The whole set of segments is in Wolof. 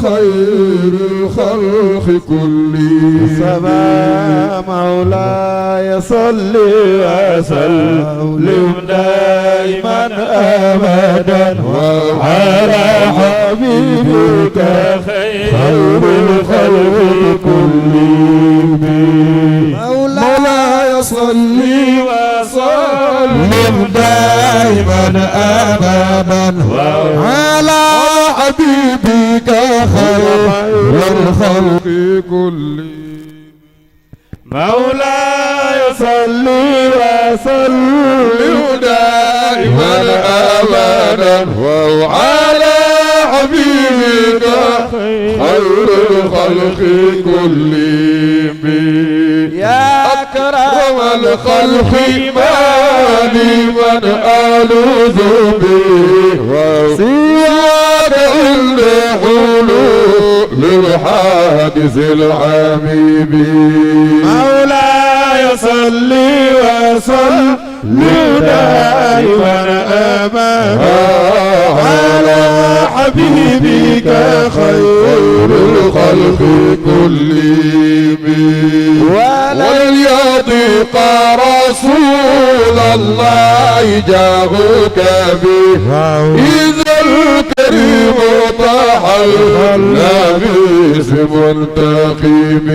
خير الخلق كلهم سما مولاي صل وسلم دائما أبدا على حبيبك خير الخلق كلهم مولاي صل وسلم دائما أبدا على حبيبك خير الخلق كلهم مولاي صل وسلم دائما أبدا وعلى حبيبك خير الخلق كلهم يا أكرم الخلق مالي من ألوذ به سواك عند حلول الحادث الحبيب مولاي صل وسلم دائما أبدا على حبيبك خير الخلق كلهم ولن يضيق رسول الله جاهك به إذا الكريم تحلى باسم منتقم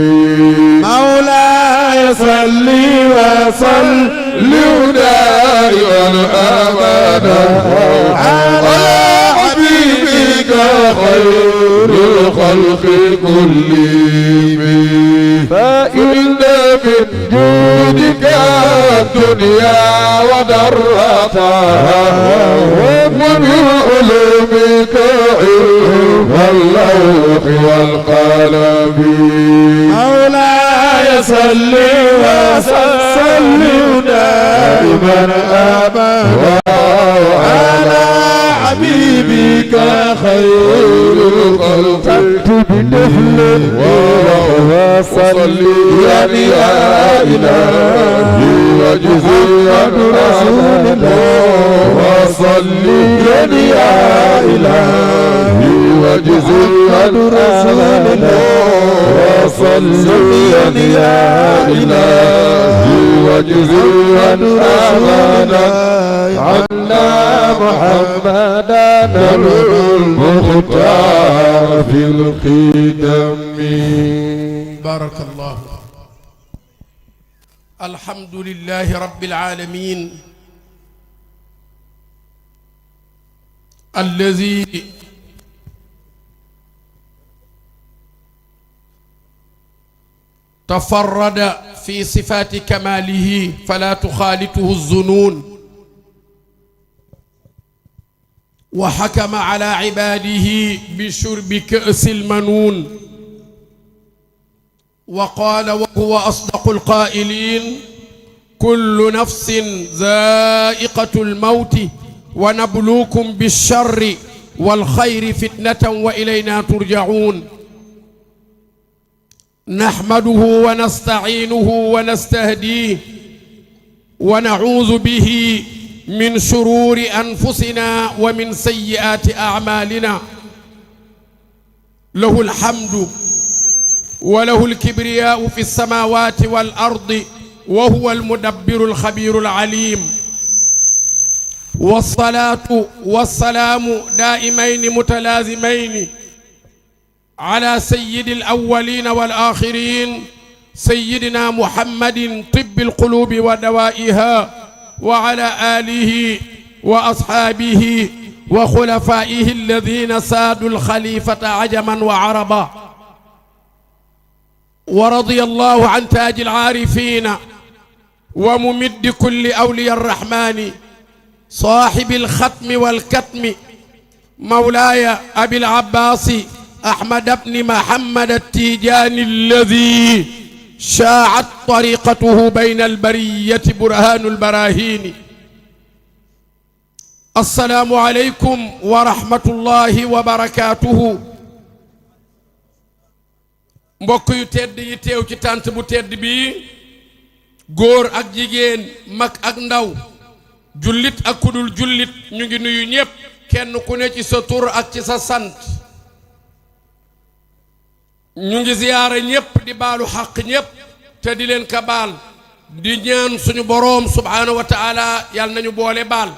مولاي صل وسلم دائما أبدا على حبيبك خير الخلق كلهم فإن من جودك الدنيا وضرتها ومن علومك علم اللوح والقلم مولاي صل وسلم دائما أبدا على حبيبك خير الخلق بنفل وصلي يا إلهي وجزيا رسول الله وصلي يا إلهي وجزيا رسول الله وصلي يا إلهي وجزيا أمانا عنا محمدا المختار في القدم. بارك الله. الحمد لله رب العالمين الذي تفرد في صفات كماله فلا تخالطه الظنون وحكم على عباده بشرب كأس المنون وقال وهو أصدق القائلين كل نفس ذائقة الموت ونبلوكم بالشر والخير فتنة وإلينا ترجعون. نحمده ونستعينه ونستهديه ونعوذ به من شرور أنفسنا ومن سيئات أعمالنا. له الحمد وله الكبرياء في السماوات والأرض وهو المدبر الخبير العليم. والصلاة والسلام دائمين متلازمين على سيد الأولين والآخرين سيدنا محمد طب القلوب ودوائها وعلى آله وأصحابه وخلفائه الذين سادوا الخليفة عجما وعربا. ورضي الله عن تاج العارفين وممد كل أولياء الرحمن صاحب الختم والكتم مولاي أبي العباس أحمد بن محمد التيجاني الذي شاعت طريقته بين البرية برهان البراهين. السلام عليكم ورحمة الله وبركاته. mbokk yu tedd yi teew ci tànt bu tedd bi góor ak jigéen mag ak ndaw jullit ak kudul jullit ñu ngi nuyu ñépp kenn ku ne ci sa tur ak ci sa sant ñu ngi ziyaara ñépp di baalu xaq ñépp te di leen ka baal di ñaan suñu boroom subhaanahu wa taala yàlla nañu boole baal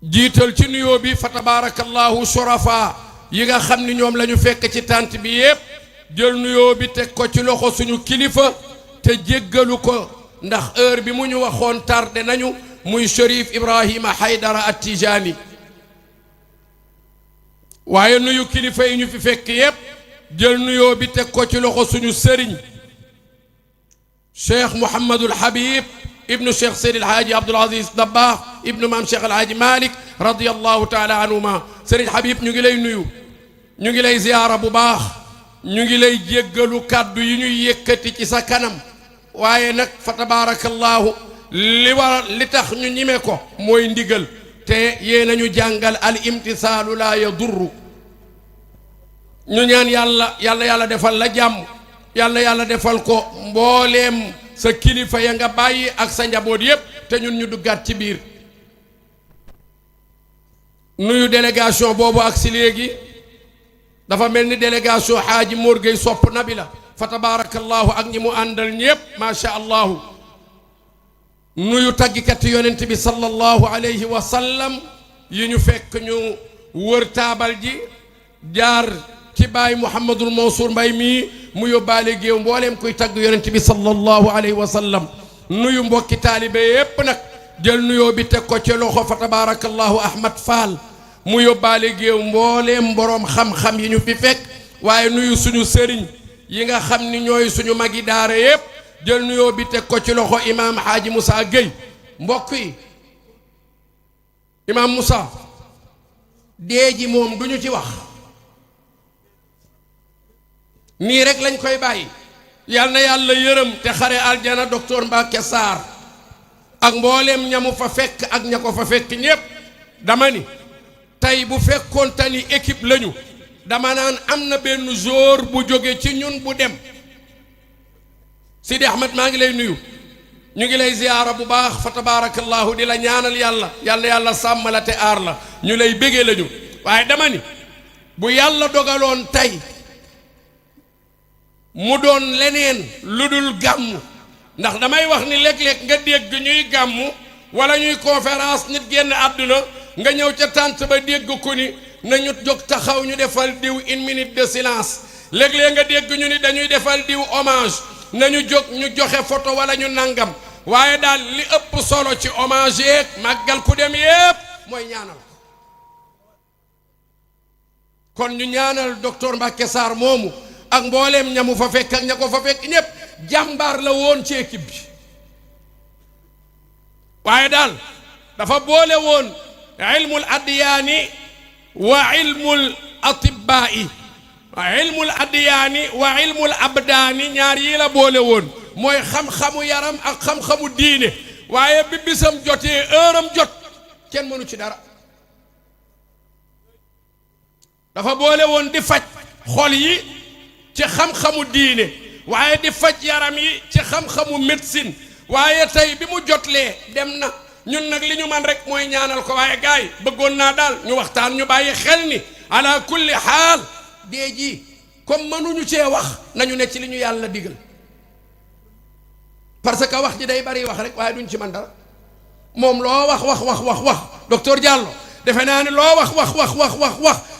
jiital ci nuyoo bi fa tabaarakallahu shurafa yi nga xam ni ñoom la ñu fekk ci tànt bi yépp jël nuyoo bi teg ko ci loxo suñu kilifa te jéggalu ko ndax heure bi mu ñu waxoon tardé nañu muy Cherif Ibrahima Haydara At-Tijaani waaye nuyu kilifa yi ñu fi fekk yépp jël nuyoo bi teg ko ci loxo suñu sëriñ Cheikh Mouhamadul Habib ibnu Cheikh Seydi El Hadji Abdoul Aziz Dabakh ibnu maam Cheikh El Hadji Malick radiyallahu taala anhuma sëriñ Habib ñu ngi lay nuyu ñu ngi lay ziyaara bu baax ñu ngi lay jéggalu kàddu yi ñuy yëkkati ci sa kanam waaye nag fa tabaarakallahu li tax ñu ñime ko mooy ndigal te yéena ñu jàngal al imtisaalu laa yadurru ñu ñaan yàlla defal la jàmm yàlla defal ko mbooleem sa kilifa ya nga bàyyi ak sa njaboot yépp te ñun ñu duggaat ci biir nuyu délégation boobu ak si léegi dafa mel ni délégation xaaji Mor Gueye sopp nabi la fa tabaarakallahu ak ñi mu àndal ñépp macha allahu nuyu tàggikati yonent bi sallallahu alayhi wa sallam yi ñu fekk ñu wër taabal ji jaar ci baay Mouhamadul Mansour Mbaye mii mu yóbbaale géew mbooleem kuy tagg yonent bi sallallahu alayhi wa sallam nuyu mbokki taalibe yépp nag jël nuyoo bi teg ko ci loxo fa tabaarakallahu Ahmad Fall mu yóbbaale géew mbooleem boroom xam-xam yi ñu fi fekk waaye nuyu suñu sëriñ yi nga xam ni ñooy suñu magi daara yépp jël nuyoo bi teg ko ci loxo imaam Haaji Moussa Gueye mbokk yi imaam Moussa dee ji moom duñu ci wax nii rek lañ koy bàyyi yal na yàlla yërëm te xare aljana docteur Mbacké Sarr ak mbooleem ñamu fa fekk ak ña ko fa fekk ñépp dama ni tey bu fekkoon te ni équipe lañu dama naan am na benn joueur bu jóge ci ñun bu dem Sidi Ahmed maa ngi lay nuyu ñu ngi lay ziyaara bu baax fa tabaarakallahu di la ñaanal yàlla sàmm la te aar la ñu lay béggee lañu waaye dama ni bu yàlla dogaloon tey mu doon leneen lu dul gàmmu ndax damay wax ni léeg-léeg nga dégg ñuy gàmmu wala ñuy conférence nit génn àdduna nga ñëw ca tànt ba dégg ko ni nañu jóg taxaw ñu defal diw une minute de silence léeg-léeg nga dégg ñu ni dañuy defal diw hommage nañu jóg ñu joxe photo wala ñu nangam waaye daal li ëpp solo ci hommage yeeg màggal ku dem yépp mooy ñaanal kon ñu ñaanal docteur Mbacké Sarr moomu ak mbooleem ñamu fa fekk ak ña ko fa fekk ñépp jàmbaar la woon ci équipe bi waaye daal dafa boole woon ilmul adyaani wa ilmul atibaa'i ilmul adyaani wa ilmul abdaani ñaar yii la boole woon mooy xam-xamu yaram ak xam-xamu diine waaye bi bisam jotee heure am jot kenn mënu ci dara dafa boole woon di faj xol yi ci xam-xamu diine waaye di faj yaram yi ci xam-xamu médecine waaye tey bi mu jotlee dem na ñun nag li ñu man rek mooy ñaanal ko waaye gaay bëggoon naa daal ñu waxtaan ñu bàyyi xel ni ala kulli xaal dee ji comme mënuñu cee wax nañu ne ci li ñu yàlla digal parce que wax ji day bari wax rek waaye duñ ci man dara moom loo wax docteur Diallo defe naa ni loo wax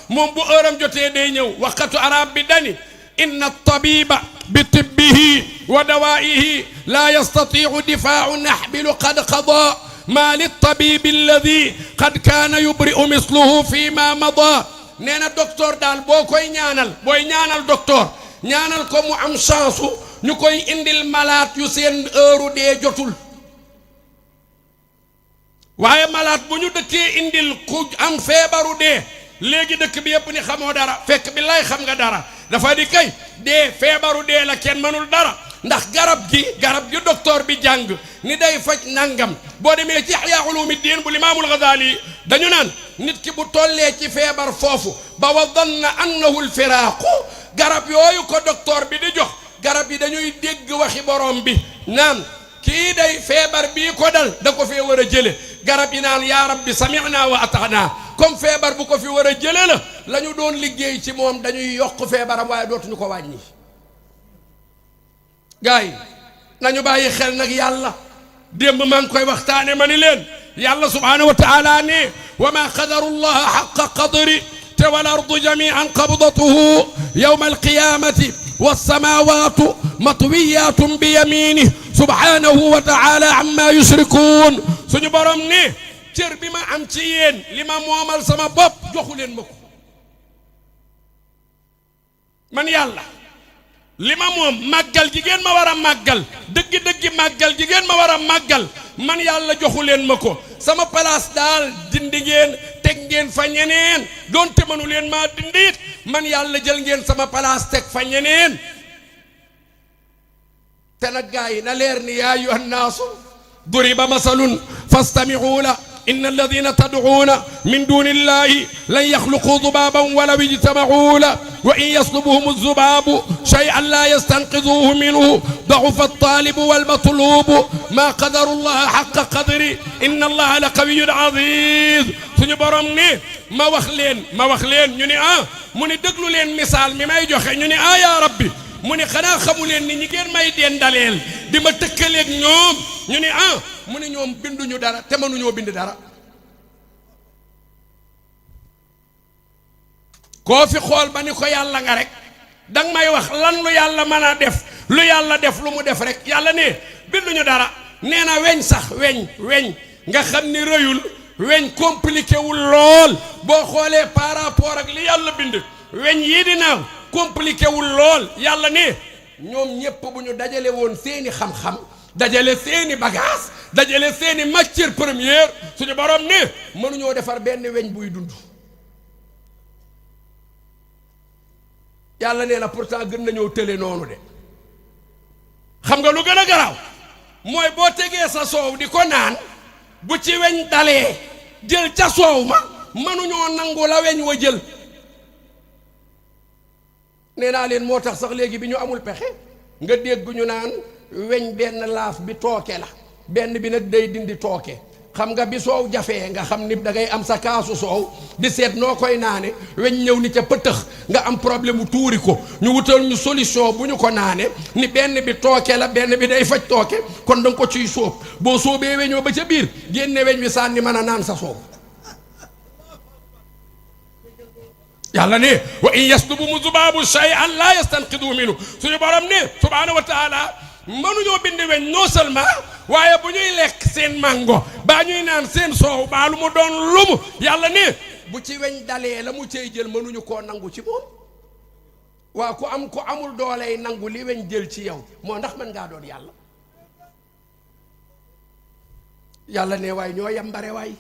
moom bu heuram jotee day ñëw waxatu arab bi dani inna tabiba bi tibbihi wa dawaihi la yastatiu difaau naxbilu qad qada ma liltabibi alladi qad kaana yubri'u misluhu fi ma mada nee na docteur daal boo koy ñaanal booy ñaanal docteur ñaanal ko mu am chance ñu koy indil malade yu seen heure dee jotul waaye malade bu ñu dëkkee indil ku am feebaru dee léegi dëkk bi yépp ni xamoo dara fekk bi lay xam nga dara dafa di kay dee feebaru dee la kenn mënul dara ndax garab gi docteur bi jàng ni day faj nangam boo demee ci Ihya Ulumuddin bu Imaamul Ghazali dañu naan nit ki bu tollee ci feebar foofu ba wa danna annahu lfiraaqu garab yooyu ko docteur bi di jox garab yi dañuy dégg waxi borom bi naan kii day feebar bii ko dal da ko fee war a jële garab yi naan yaa rabbi sami'na wa ata'na comme feebar bu ko fi war a jële la la ñu doon liggéey ci moom dañuy yokk feebaram waaye dootuñu ko wàññi. gars yi nañu bàyyi xel nag yàlla. démb maa ngi koy waxtaane ma ni leen yàlla subhaanahu wa taala ne wa ma qadaru llaha xaqa qadri te wal ardu jamian qabdatuhu yawma alqiyamati wassamawatu matwiyatun bi yaminih subhaanahu wa taala amma yushrikuun. suñu borom ne cër bi ma am ci yéen li ma moomal sama bopp joxu leen ma ko man yàlla. li ma moom màggal jigéen ma war a màggal dëggi-dëggi màggal jigéen ma war a màggal man yàlla joxu leen ma ko sama place daal dindi ngeen teg ngeen fa ñeneen doonte mënu leen maa dindiit man yàlla jël ngeen sama place teg fa ñeneen. te nag gaa yi na leer ni yaa ayyuhan naasu duriba masalun fastami'u la إن الذين تدعون من دون الله لن يخلقوا ذبابا ولو اجتمعوا له وإن يصلبهم الذباب شيئا لا يستنقذوه منه ضعف الطالب والمطلوب ما قدر الله حق قدره إن الله لقوي عزيز. suñu borom ne ma wax leen ñu ne mu ne déglu leen misaal mi may joxe ñu ne yaa rabbi mu ne xanaa xamu leen ni ñi ngeen may dendaleel di ma tëkkaleeg ñoom ñu ne mu ne ñoom binduñu dara te mënuñoo bind dara. koo fi xool ba ni ko yàlla nga rek danga may wax lan lu yàlla mën a def lu yàlla def lu mu def rek yàlla ne binduñu dara. nee na weñ sax weñ nga xam ni rëyul weñ compliqué wul lool boo xoolee par rapport ak li yàlla bind weñ yii di naaw compliqué wul lool. yàlla ne ñoom ñépp bu ñu dajale woon seeni xam-xam dajale seeni bagage dajale seeni matière première suñu borom ne mënuñoo defar benn weñ buy dund. yàlla nee na pourtant gën nañoo tële noonu de. xam nga lu gën a garaaw mooy boo tegee sa soow di ko naan bu ci weñ dalee jël ca soow ma mënuñoo nangu la weñ wa jël. nee naa leen moo tax sax léegi bi ñu amul pexe nga dégg ñu naan weñ benn laaf bi tooke la benn bi nag day dindi tooke. xam nga bi soow jafee nga xam ni da ngay am sa kaasu soow di seet noo koy naane weñ ñëw ni ca pëtëx nga am problème mu tuuri ko ñu wutal ñu solution bu ñu ko naane ni benn bi tooke la benn bi day faj tooke kon danga ko ciy sóob boo sóobee weñoo ba ca biir génne weñ wi sànni mën a naan sa soow. yàlla ne wa in yaslubuhum zubaabu shay'an la yastanqidhu minhu suñu borom ne subhaanahu wa taala mënuñoo bind weñ non seulement waaye bu ñuy lekk seen mango baa ñuy naan seen soow baa lu mu doon lumu yàlla ne bu ci weñ dalee la mu cey jël mënuñu koo nangu ci moom. waa ku amul dooley nangu li weñ jël ci yow moo ndax mën ngaa doon yàlla. yàlla ne waay ñoo yambare waay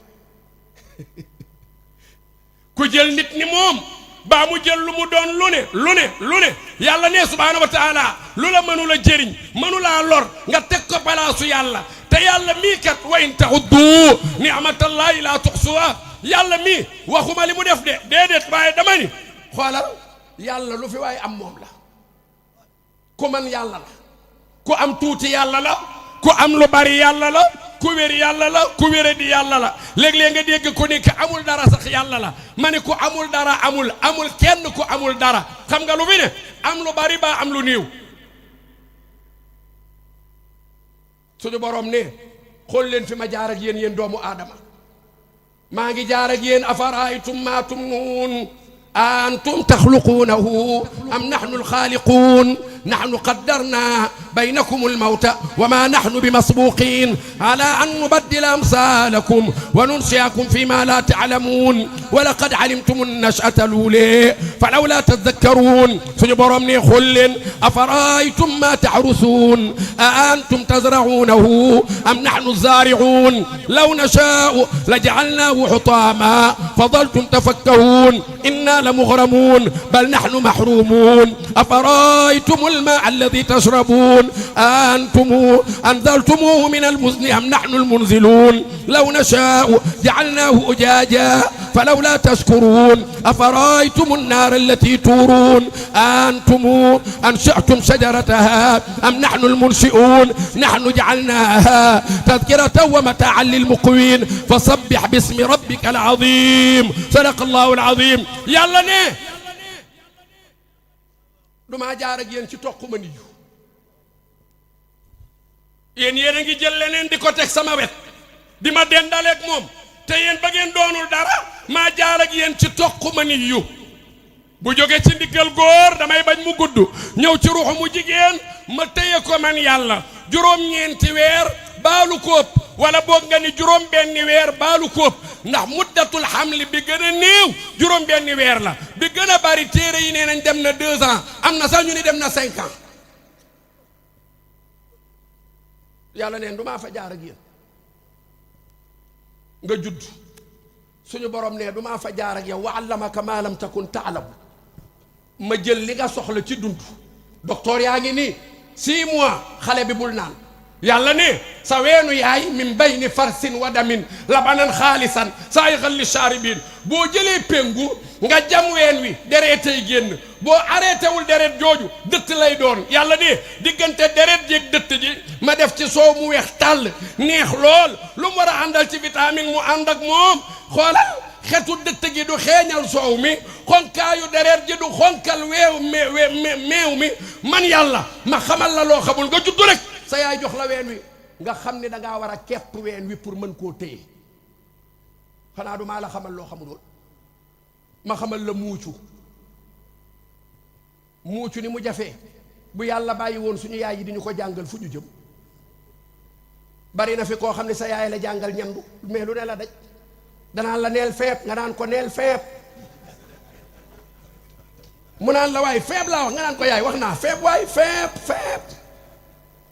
ku jël nit ni moom baa mu jël lu mu doon lu ne yàlla ne subhaanahu wa taala lu la mënu la jëriñ mënu laa lor nga teg ko palaasu yàlla te yàlla mii kat wa in ta'uddu ni'matallahi laa tuhsuha yàlla mii waxuma li mu def de déedéet waaye dama ni xoolal yàlla lu fi waaye am moom la ku man yàlla la ku am tuuti yàlla la ku am lu bari yàlla la ku wér yàlla la ku wére di yàlla la léeg-léeg nga dégg ko ni que amul dara sax yàlla la ma ne ku amul dara amul kenn ku amul dara xam nga lu fi ne am lu bari ba am lu néew. suñu borom ne xool leen fi ma jaar ak yéen doomu aadama maa ngi jaar ak yéen afaraytum ma tumnuun antum taxluquunahu am nahnu alxaaliquun نحن قدرنا بينكم الموت وما نحن بمسبوقين على أن نبدل أمثالكم وننشئكم فيما لا تعلمون ولقد علمتم النشأة الأولى فلولا تذكرون سنبرمني خل أفرأيتم ما تحرثون أأنتم تزرعونه أم نحن الزارعون لو نشاء لجعلناه حطاما فظلتم تفكهون إنا لمغرمون بل نحن محرومون أفرأيتم الماء الذي تشربون أنتم أنزلتموه من المزن أم نحن المنزلون لو نشاء جعلناه أجاجا فلولا تشكرون أفرأيتم النار التي تورون أنتم أنشأتم شجرتها أم نحن المنشئون نحن جعلناها تذكرة ومتاعا للمقوين فسبح باسم ربك العظيم صدق الله العظيم يلا ne duma jaar ak yéen ci toq ma niyu yéen yéen a ngi jël leneen di ko teg sama wet di ma dendaleeg moom te yéen ba ngeen doonul dara maa jaar ak yéen ci toq ma niyu bu jóge ci ndiggal góor damay bañ mu gudd ñëw ci ruuxu mu jigéen ma téye ko man yàlla juróom-ñeenti weer baalu kóob wala boog nga ni juróom benni weer baalu kóob ndax muddatul xamli bi gën a néew juróom benni weer la bi gën a bari téere yi nee nañ dem na 2 ans am na sax ñu ni dem na 5 ans yàlla neen du maa fa jaar ak yéen nga judd suñu borom ne du maa fa jaar ak yow wa allamaka maa lam takun taalam ma jël li nga soxla ci dund docteur yaa ngi nii 6 mois xale bi bul naan yàlla ne sa weenu yaay min bayni farsin wa damin labanan xaalisan saayigan li shaaribin boo jëlee pengu nga jam ween wi deretay génn boo arrêté wul deret jooju dëtt lay doon yàlla ne diggante deret jeeg dëtt ji ma def ci soow mu weex tàll neex lool lu mu war a àndal ci vitamine mu ànd ak moom xoolal xetu dëtt gi du xeeñal soow mi xonkaayu deret ji du xonkal meew mi man yàlla ma xamal la loo xamul nga juddu rek sa yaay jox la ween wi nga xam ne dangaa war a kepp ween wi pour mën koo téye xanaa du maa la xamal loo xamul woon ma xamal la muucu ni mu jafee bu yàlla bàyyi woon suñu yaay yi di ñu ko jàngal fu ñu jëm bari na fi koo xam ne sa yaay la jàngal ñandu mais lu ne la daj danaan la neel feeb nga naan ko neel feeb mu naan la waay feeb laa wax nga naan ko yaay wax naa feeb waay feeb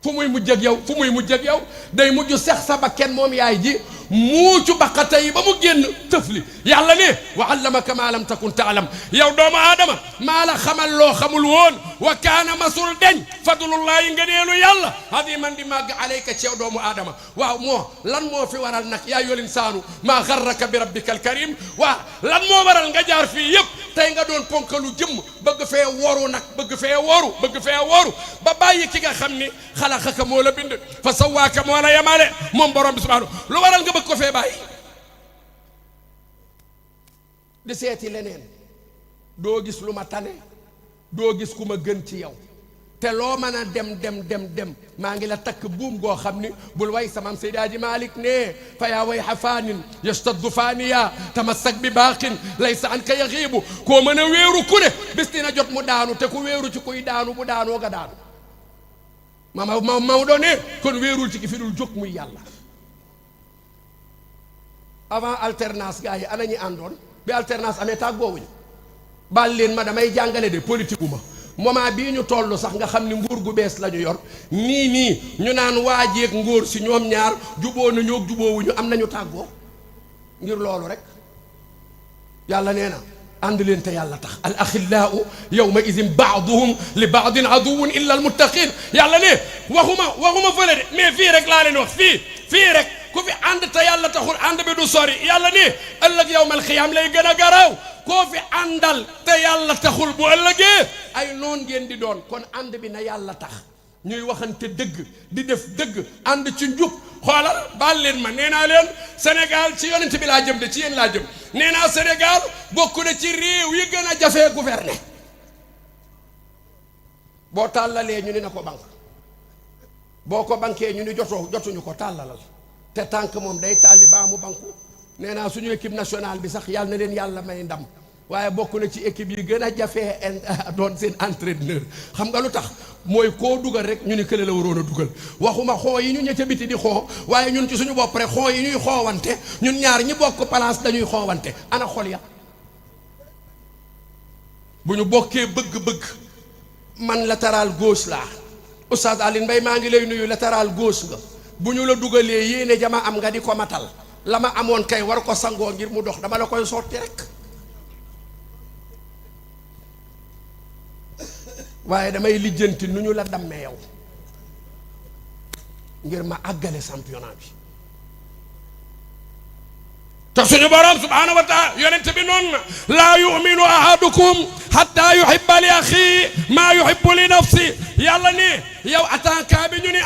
fu muy mujj ak yow day mujj sex sa bakken moom yaay ji muucu baqata yi ba mu génn tëfli yàlla ne wa allamaka maa lam takun taalam yow doomu aadama maa la xamal loo xamul woon wa kaana masul deñ fadlullahi ngëneelu yàlla hadiman di màgg alayka ci yow doomu aadama waaw moo lan moo fi waral nag yaa ayyuhal insaanu maa garraka bi rabbika alkarim waaw lan moo waral nga jaar fii yëpp tey nga doon ponkalu jëmm bëgg fee woru ba bàyyi ki nga xam ni xalaqaka moo la bind fa sawaaka moo la yemale moom borom bi subhaanahu lu waral nga bëgg ko fee bàyyi di seeti leneen doo gis lu ma tane doo gis ku ma gën ci yow te loo mën a dem maa ngi la takk buum goo xam ni bul way samam Seydi Hadji Malick ne fa yaa way xafaanin yastaddu faaniya tamassak bi baaqin laysa an ka yaxiibu koo mën a wéeru ku ne bis dina jot mu daanu te ku wéeru ci kuy daanu bu daanoo nga daanu Maodo ne kon wéerul ci ki fi dul jóg muy yàlla avant alternance gars yi ana ñi àndoon bi alternance amee tàggoowuñu baal leen ma damay jàngale de politique uma moment bii ñu toll sax nga xam ni nguur gu bees la ñu yor nii ñu naan waajeeg ngóor si ñoom ñaar juboo nañu ak juboowuñu am nañu tàggoo ngir loolu rek yàlla nee na ànd leen te yàlla tax al axillaau yawma idin baaduhum li baadin aduwun illa al muttaqin yàlla ne waxuma fële de mais fii rek laa leen wax fii rek ku fi ànd te yàlla taxul ànd bi du sori yàlla ne ëllëg yawmal xiyaam lay gën a garaaw koo fi àndal te yàlla taxul bu ëllëgee ay noon ngeen di doon kon ànd bi na yàlla tax ñuy waxante dëgg di def dëgg ànd ci njub xoolal baal leen ma nee naa leen Sénégal ci yonent bi laa jëm de ci yéen laa jëm nee naa Sénégal bokk na ci réew yi gën a jafee gouverner boo tàllalee ñu ni na ko banque boo ko bankee ñu ni jotuñu ko tàllalal te tànk moom day tàlli baa mu banku nee naa suñu équipe nationale bi sax yàlla na leen yàlla may ndam waaye bokk na ci équipe yi gën a jafee doon seen entraîneur xam nga lu tax mooy koo dugal rek ñu ni kële la waroon a dugal waxuma xoo yi ñu ña ca biti di xoo waaye ñun ci suñu bopp rek xoo yi ñuy xoowante ñun ñaar ñi bokk place dañuy xoowante ana xol ya bu ñu bokkee bëgg-bëgg man latéral gauche laa Oustaz Alioune Mbaye maa ngi lay nuyu latéral gauche nga bu ñu la dugalee yéene jama am nga di ko matal la ma amoon kay war ko sangoo ngir mu dox dama la koy sotti rek waaye damay lijjanti nu ñu la dammee yow ngir ma àggale championnat bi te suñu borom subhaanahu wa taala yonent bi noonu na laa yuminu ahadukum hatta yuhibba li axi maa yuhibbu li nafsi yàlla ne yow attaquant bi ñu ni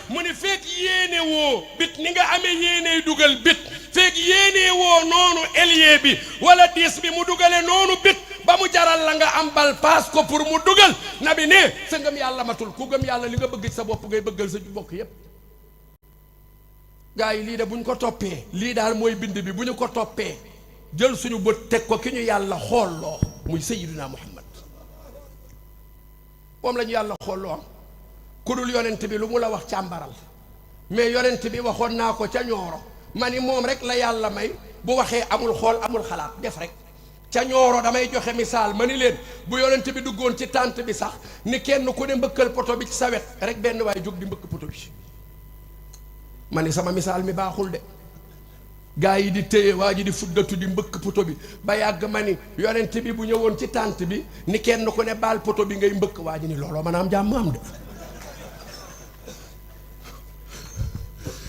mu ni fekk yéene woo bit ni nga amee yéeney dugal bit fekk yéene woo noonu ailier bi wala 10 bi mu dugale noonu bit ba mu jaral la nga am bal paas ko pour mu dugal nabi ne sa ngëm yàlla matul ku gëm yàlla li nga bëgg sa bopp ngay bëggal sa bokk yépp gaa yi lii de bu ñu ko toppee lii daal mooy bind bi bu ñu ko toppee jël suñu bët teg ko ki ñu yàlla xoolloo muy sayyiduna Muhammad moom la ñu yàlla xoolloo ku dul yonent bi lu mu la wax càmbaral mais yonent bi waxoon naa ko ca ñooro ma ni moom rek la yàlla may bu waxee amul xool amul xalaat def rek ca ñooro damay joxe misaal ma ni leen bu yonent bi duggoon ci tànt bi sax ni kenn ku ne mbëkkal poto bi ci sa wet rek benn waay jóg di mbëkk poto bi ma ni sama misaal mi baaxul de gaa yi di téye waa ji di fuddatu di mbëkk poto bi ba yàgg ma ni yonent bi bu ñëwoon ci tànt bi ni kenn ku ne baal poto bi ngay mbëkk waa ji ni looloo mën a am jàmm am de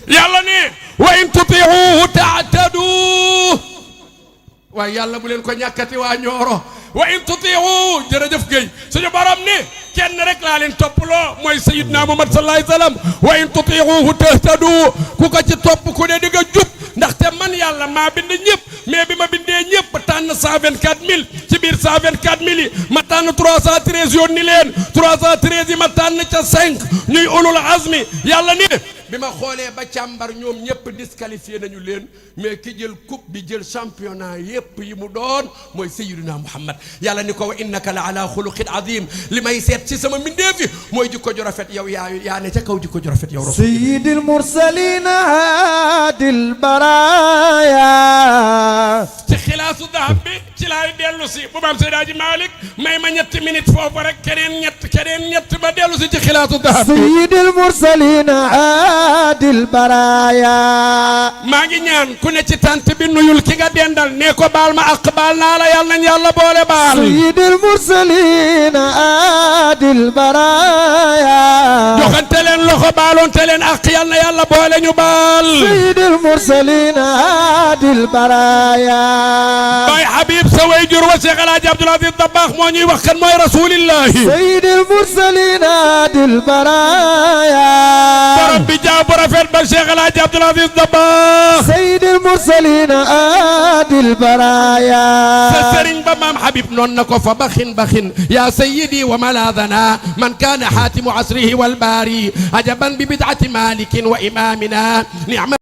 yàlla ne wa in tuti'uhu ta'tadu waaye yàlla bu leen ko ñàkkati waa ñooro wa in tuti'uhu jërëjëf Guèye suñu borom ne kenn rek laa leen toppaloo mooy sayyidna Muhammad sallallahu alayhi wasallam wa in tuti'uhu tahtadu ku ko ci topp ku ne di nga jub ndaxte man yàlla maa bind ñëpp mais bi ma bindee ñëpp tànn 124000 ci biir 124000 yi ma tànn 313 yónni leen 313 yi ma tànn ca 5 ñuy ulul azmi yàlla ne bi ma xoolee ba càmbar ñoom ñëpp disqualifié nañu leen mais ki jël coupe bi jël championnat yëpp yi mu doon mooy sayyiduna Muhammad yàlla ni ko wa innaka la ala xuluqin azim li may seet ci sama mbindeef yi mooy jikko ju rafet yow yaa ne ca kaw jikko ju rafet yow rasul sayyidil mursalin haadil baraaya ci xilaasu dahab bi ci laay dellu si bu maam Seydi Hadji Malick may ma ñetti minutes foofu rek keneen ñett ba dellu si ci xilaasu dahab bi sayyidil mursalin haadil baraaya maa ngi ñaan ku ne ci tant bi nuyul ki nga dendal ne ko baal ma ak baal naa la yàlla nañ yàlla boole baal sayyidil mursalin haadil baraaya joxante leen loxo baaloonte leen ak yàlla na yàlla boole ñu baal sayyidil mursalin haadil baraaya bay Habib sa wayjur wa Cheikh El Hadji Abdoul Aziz Dabakh moo ñuy wax kan mooy rasulillahi sayyidil mursalin haadil baraaya borom bi jaaw bu rafet ba Cheikh El Hadji Abdoul Aziz Dabakh sayyidil mursalin haadil baraaya sa sëriñ ba maam Habib noon na ko fa baxin ya sayyidi wa maladana man kaana xaatimu asrihi wal baari ajaban bi bid'ati malikin wa imamina ni'ma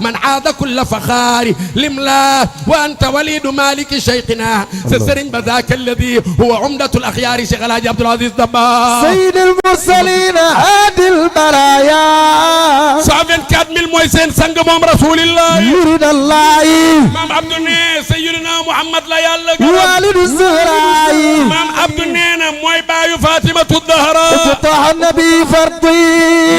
من عاد كل فخار لملا وأنت وليد مالك شيخنا سسرين بذاك الذي هو عمدة الأخيار شيخ الحاج عبد العزيز دباغ سيد المرسلين هادي البرايا 124 000 mooy seen sang moom رسول الله يريد الله مام عبد الني سيدنا محمد لا يالا والد الزهراء مام عبد الني mooy baayu فاطمة الزهراء افتتح النبي فرضي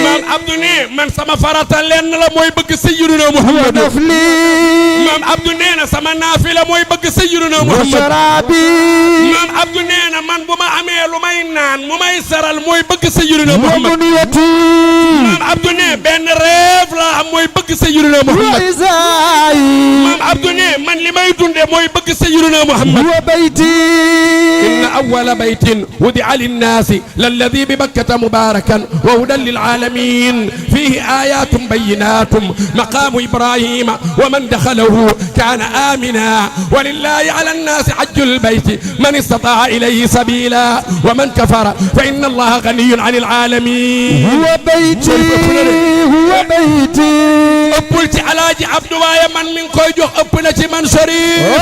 مام عبد الني man sama farata lenn la mooy bëgg sayyiduna Muhammad maam Abdou nee na sama naafila mooy bëgg sayyiduna Muhammad maam Abdou nee na man bu ma amee lu may naan mu may saral mooy bëgg sayyiduna Muhammad maam Abdou nee benn rêve la am mooy bëgg sayyiduna Muhammad maam Abdou nee man li may dunde mooy bëgg sayyiduna Muhammad inna awwala baytin wudi'a linnaasi lalladhi bi Bakkata mubarakan wa hudan lil alamin fihi ayatun bayyinatun مقام إبراهيم ومن دخله كان آمنا ولله على الناس حج البيت من استطاع إليه سبيلا ومن كفر فإن الله غني عن العالمين هو بيتي هو بيتي قلت على عبد وايا من كوي جوخ ابنتي من شريف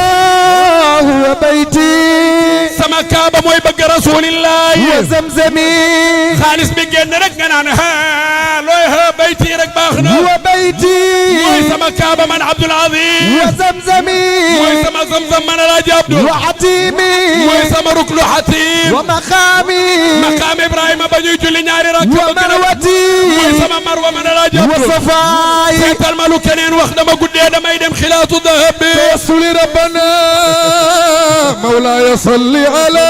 هو بيتي سما كابا موي بغ رسول الله هو زمزمي خالص بي ген رك نان ها لوي ها بيتي رك باخنا هو بيتي موي سما كابا من عبد العظيم هو زمزمي موي سما زمزم من راجي عبد وحتيمي موي سما ركن حتيم ومقامي مقام ابراهيم با ñuy julli ñaari rak ومروتي موي سما مروه من راجي عبد وصفاي seetal ma lu keneen wax dama guddee damay dem xilaatu dahab bi توسل ربنا مولاي صل على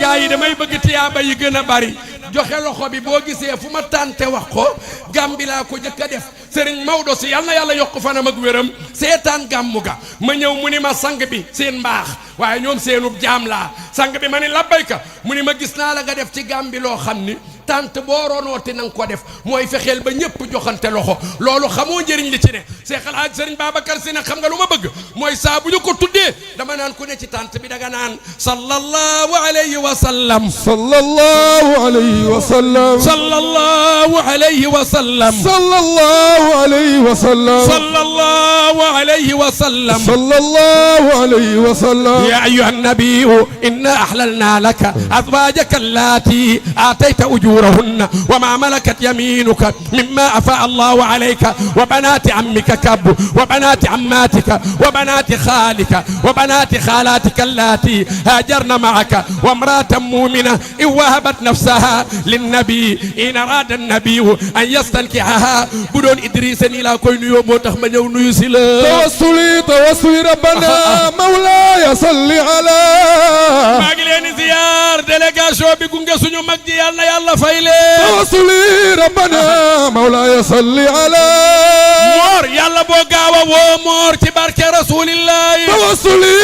gaa yi damay bëgg tiyaaba yi gën a bari joxe loxo bi boo gisee fu ma tànte wax ko Gàmbi laa ko jëkk a def Serigne Maodo si yal na yàlla yokk fanam ak wéram seetaan gàmmu ga ma ñëw mu ni ma sang bi seen mbaax waaye ñoom seenub jaam laa sang bi ma ni labbayka mu ni ma gis naa la nga def ci Gàmbi loo xam ni tant boo ronooti na nga ko def mooy fexeel ba ñëpp joxante loxo loolu xamoo njëriñ li ci ne Seex al Haaj Serigne Babacar Si ne xam nga lu ma bëgg mooy saa bu ñu ko tuddee dama naan ku ne ci tant bi daga naan sallallahu alayhi wa sallam sallallahu alayhi wa sallam sallallahu alayhi wa sallam sallallahu alayhi wa sallam sallallahu alayhi wa sallam sallallahu alayhi wa sallam يا أيها النبي إنا أحللنا لك أزواجك اللاتي آتيت أجورهن وما ملكت يمينك مما أفاء الله عليك وبنات عمك كب وبنات عماتك وبنات خالك وبنات خالاتك اللاتي هاجرن معك وامرأة مؤمنة إن وهبت نفسها للنبي إن أراد النبي أن يستنكحها بدون إدريس إلى كل يوم وتخمن يسل توسلي ربنا مولاي صل على maa ngi leen di ziar délégation bi gunge suñu mag ji yàlla na yàlla fay leen توسلي ربنا مولاي صل على moor yàlla boo gaaw a woo moor ci barke rasulillahi توسلي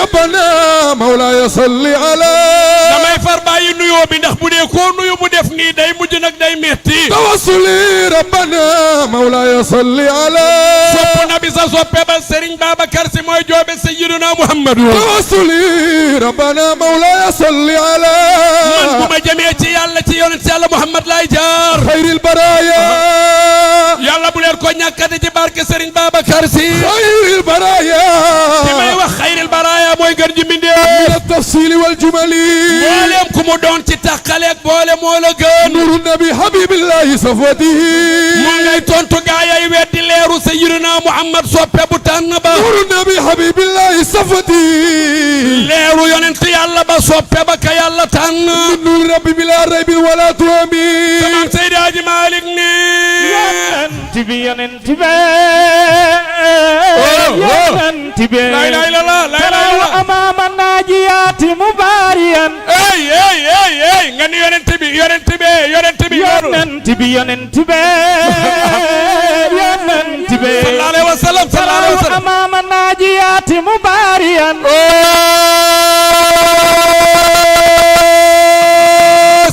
ربنا مولاي صل على damay far bàyyi nuyoo bi ndax bu dee koo nuyu mu def nii day mujj nag day metti توسلي ربنا مولاي صل على sopp na bi sa soppe ba Serigne Babacar Si mooy joobe Sayyiduna Muhammadu توسلي ربنا مولاي صل على man bu ma jëmee ci yàlla ci yonent yàlla Muhammad lay jaar خير البرايا yàlla bu leen ko ñàkkate ci barke Serigne Babacar Si خير البرايا ci may wax xayril baraaya mooy gën ji mbindee من التفصيل والجمل booleem ku mu doon ci tàqaleeg boole moo la gën نور النبي حبيب الله صفوته mu ngay tontu gaa yay weddi leeru Sayyiduna Muhammad soppe bu tànn ba نور النبي حبيب الله صفوته leeru yonent yàlla ba soppe ba ka yàlla tànn من نور ربي بلا ريب ولا توامي Maam Seydi Hadji Malick ni yonent bi la ilaha illallah la ilaha illallah amama najiyaati mubariyan ey nga ni yonent bi yonent bi sallallahu alayhi wa sallam amama najiyaati mubariyan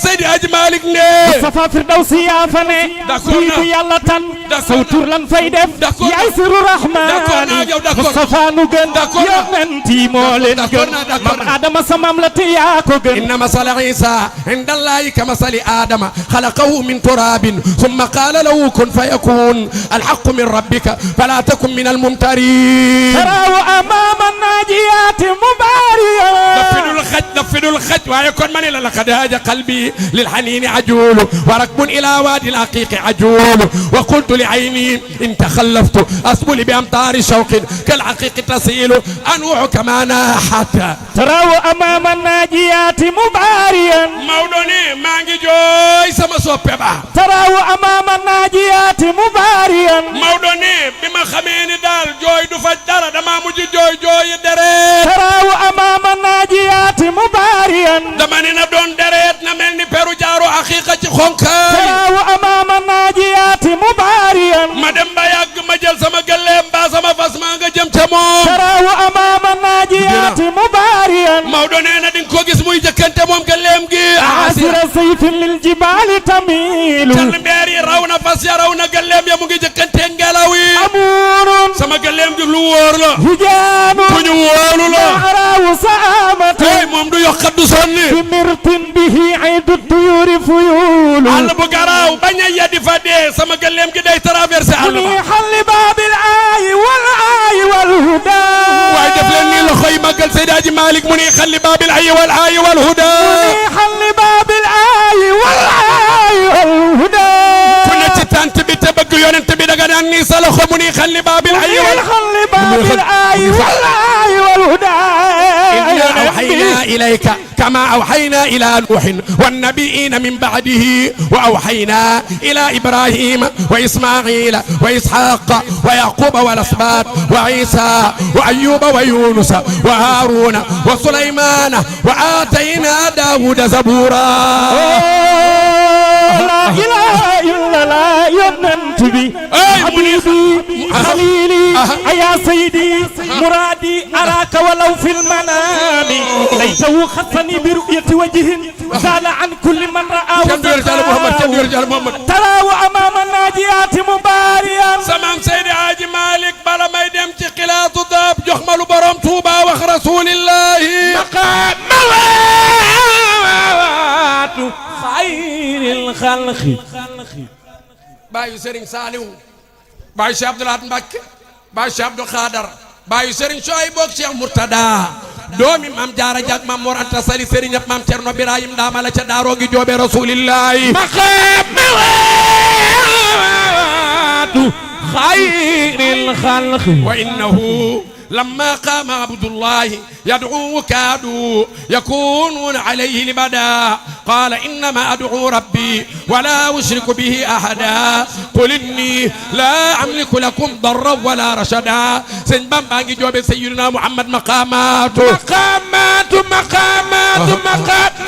Seydi Hadji Malick ne Safa Firdawsi yaa fa ne d'accord bu yàlla tan saw tur lan fay def d'accord yaay siru rahmaani Mustafa nu gën yonent yi moo leen gën mam Adama sa mam la te yaa ko gën inna masala Isa inda Allahi ka masali Adama xalaqahu min turabin summa qaala lahu kun fayakun alhaqqu min rabbika fala takun min almumtarin taraw amama najiyaati mubariyan dafidul xaj waaye kon ma ne la laqad haaja qalbi للحنين عجول وركب إلى وادي العقيق عجول وقلت لعيني إن تخلفت أسبل بأمطار شوق كالعقيق تسيل أنوح كما ناحت تراو أمام الناجيات مباريا مولوني مانجي جوي سما صوببا تراو أمام الناجيات مباريا مولوني بما خميني دال جوي دو فجر دما مجي جوي دريت تراو أمام الناجيات مباريا دماني ندون دريت نملني peru jaaro aqiqa ci xonkaay taraw amama najiyaat mubariyan ma dem ba yàgg ma jël sama gëléem ba sama fas maa nga jëm ca moom taraw amama najiyaat mubariyan Maodo nee na di nga ko gis muy jëkkante moom gëléem gi asira sayfin lil jibaali tamilu cal mbeer yi raw na fas ya raw na gëléem ya mu ngi jëkkante ngelaw yi amurun sama gëléem gi lu wóor la hijaanu ku ñu wóolu la araw saamata hey moom du yokkat du sonni bi mirtin bihi aydu tuyuri fuyulu àll bu garaaw bañ a yeddi fa dee sama gëléem gi day traversé àll ba xalli baabil aayi wal huda waaye def leen nii loxo yi màggal Seydi Hadji Malick mu ni xalli baabil aayi wal huda xalli baabil aayi wal huda ku ne ci tant bi te bëgg yonent bi daga daan nii sa loxo mu ni xalli baabil aayi wal huda inna awxayna ilayka كما أوحينا إلى نوح والنبيين من بعده وأوحينا إلى إبراهيم وإسماعيل وإسحاق ويعقوب والأسباط وعيسى وأيوب ويونس وهارون وسليمان وآتينا داود زبورا لا إله إلا الله يننت بي حبيبي خليلي يا سيدي مرادي أراك ولو في المنام ليته خصني برؤية وجه زال عن كل من رآه تراه أمام الناجيات مباريا سمام سيدي حاج مالك بلا ما يدم تقلات ضاب جخمل برم توبا وخ رسول الله مقامات خير الخلق بايو سيرين ساليو بايو شيخ عبد الله مباك بايو شيخ عبد الخادر بايو سيرين شوي بوك شيخ مرتضى دومي مام جارا جاك مام مور انت سالي سيرين يب مام تيرنو برايم دامالا ca daarogi joobe رسول الله مقامات خير الخلق وإنه لما قام عبد الله يدعو كادوا يكونون عليه لبدا قال إنما أدعو ربي ولا أشرك به أحدا قل إني لا أملك لكم ضرا ولا رشدا سنبان باقي جواب سيدنا محمد مقامات مقامات مقامات مقامات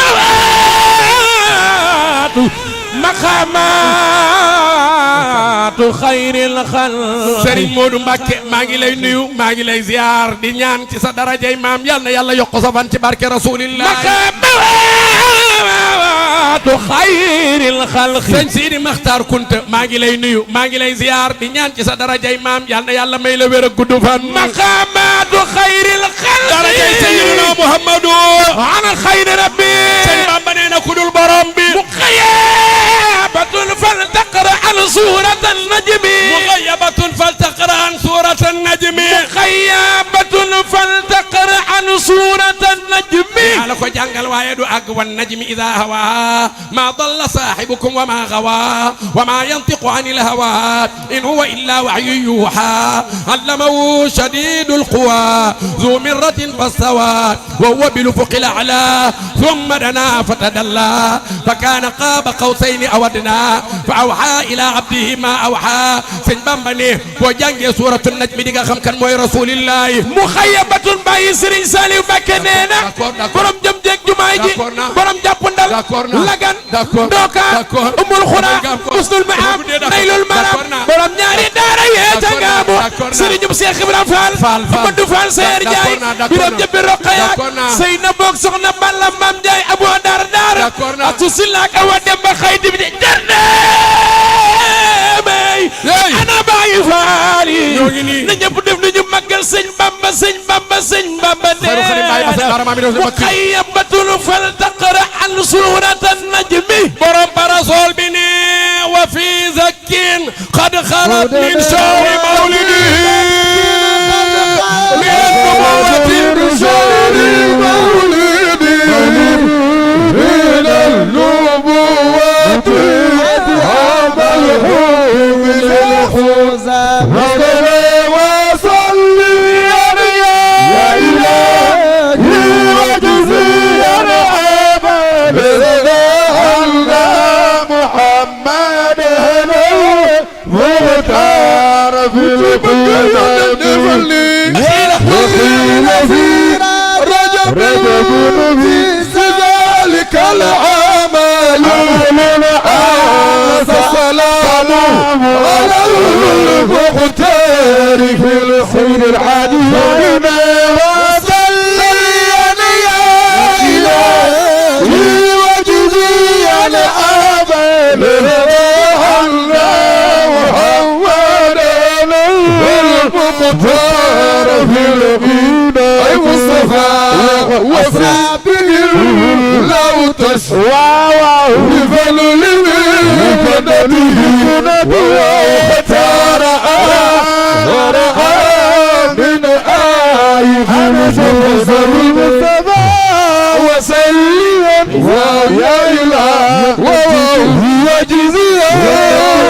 مقامات خير الخلق Serigne Modou Mbacké maa ngi lay nuyu maa ngi lay ziar di ñaan ci sa darajay maam yal na yàlla yokk sa fan ci barke rasulillah maqamatu xayril xalq sëñ Sidi Makhtar Kunta maa ngi lay nuyu maa ngi lay ziar di ñaan ci sa darajay maam yal na yàlla may la wér ak gudd fan maqamatu xayril xalq darajay sayyidina Muhammadu ana xayri rabbi sëñ Bamba nee na ku dul borom bi muxayyabatun fal taqra an suratan najmi muxayyabatun fal taqra an suratan najmi muxayyabatun fal taqra an suratan najmi ala ko jàngal waaye du àgg wan najmi idha hawa ma dalla sahibukum wa ma gawa wa ma yantiqu anil hawa in huwa illa wahyu yuha allamahu shadidul quwa dhu mirratin fastawa wa huwa bil ufuqil a'la thumma dana fatadalla fakana qaba qawsayn aw adna fa awha ila abdihi ma awha sëñ Bamba ne boo jàngee suratul najmi di nga xam kan mooy rasulillahi muxayyabatun bàyyi Serigne Saliou Mbacké nee na borom jëm jeeg jumaay ji borom jàpp ndal lagan ndoka umul xura usnul maam naylul maram borom ñaari daara yee ca ngaamu Serigne Cheikh Ibrahima Fall Amadou Fall Seer Njaay biram jëbbi roqaya sëy na boog soxna Balla Mam Njaay abo dar dar asu sillaak awa dem ba xayti bi jarne may ana bàyyi faali na ñëpp def nañu màggal sëñ Bamba sëñ Bamba sëñ Bamba muxayyabatun fal taqra an suratan najmi borom parasol bi ne wa fi zakkin qad khalat min shawri mawlidihi min nubuwwati shawri mawlidihi min nubuwwati amalhu min al-khuza رجب في ذلك العمل السلام على المختار في الخير العديد وصلي يا إلهي وجزي الأمل المختار في الغيب أي مصطفى وصابه لو تسوى بفضل بفضله واختار ورأى من آيه المصطفى وسليا يا إله وجزيا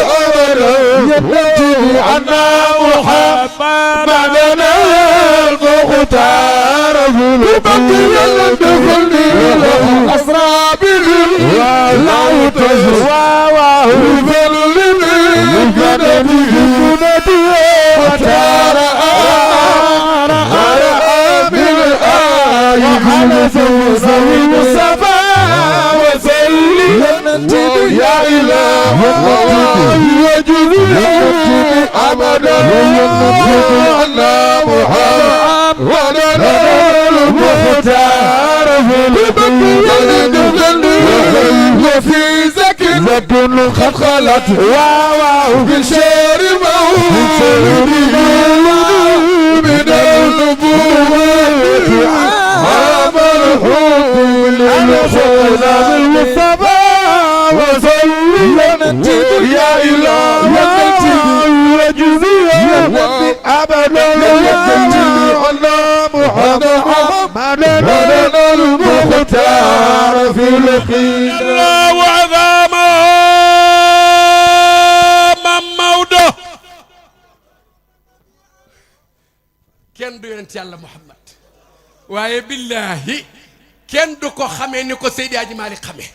أمرا يبتغي عنا محمدنا المختار ببقي الدخل أسرى به لو تزوى بفضل بقدره وترى بالآيه المصطفى يا إله وجودي أبدا أن محمدا المختار وفي زك قد خلت واو بشير موت من النبوة عمل حب للخلق المصطفى وصلنا يا إله وجزي أبدا محمد المختار في الخير الله وعظامه مام مودو kenn du yonent yàlla Muhammad waaye billahi kenn du ko xamee ni ko Seydi Hadji Malick xamee